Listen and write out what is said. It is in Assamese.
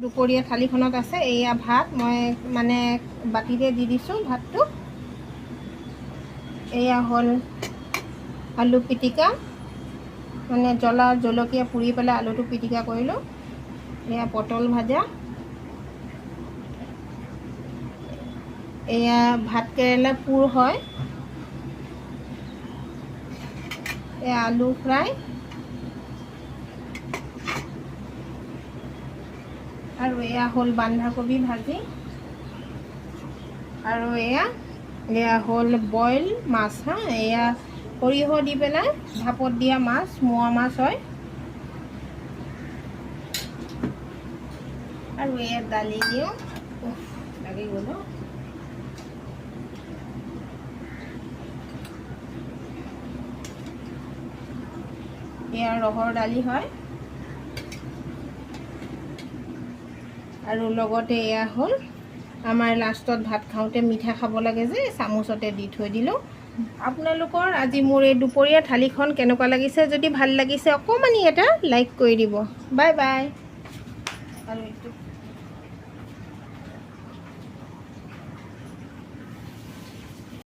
দুপৰীয়া থালিখনত আছে এয়া ভাত। মই মানে বাতিতে দি দিছোঁ ভাতটো। এয়া হ'ল আলু পিটিকা, মানে জ্বলা জলকীয়া পুৰি পেলাই আলুটো পিটিকা কৰিলোঁ। এয়া পটল ভাজা, এয়া ভাত কেৰেলা পুৰ হয়, এয়া আলু ফ্ৰাই আৰু এয়া হ'ল বন্ধাকবি ভাজি আৰু এয়া হ'ল বইল মাছ। হা, এয়া সৰিয়হ দি পেলাই ভাপত দিয়া মাছ, মোৱা মাছ হয়। আৰু এয়া দালি দিওঁ। উফ, লাগি গ'ল অ'। এয়া ৰহৰ দালি হয় আৰু লগতে এয়া হ'ল আমাৰ লাষ্টত ভাত খাওঁতে মিঠা খাব লাগে যে, চামুচতে দি থৈ দিলোঁ। আপোনালোকৰ আজি মোৰ এই দুপৰীয়া থালিখন কেনেকুৱা লাগিছে? যদি ভাল লাগিছে, অকণমানি এটা লাইক কৰি দিব। Bye bye. আৰু এইটো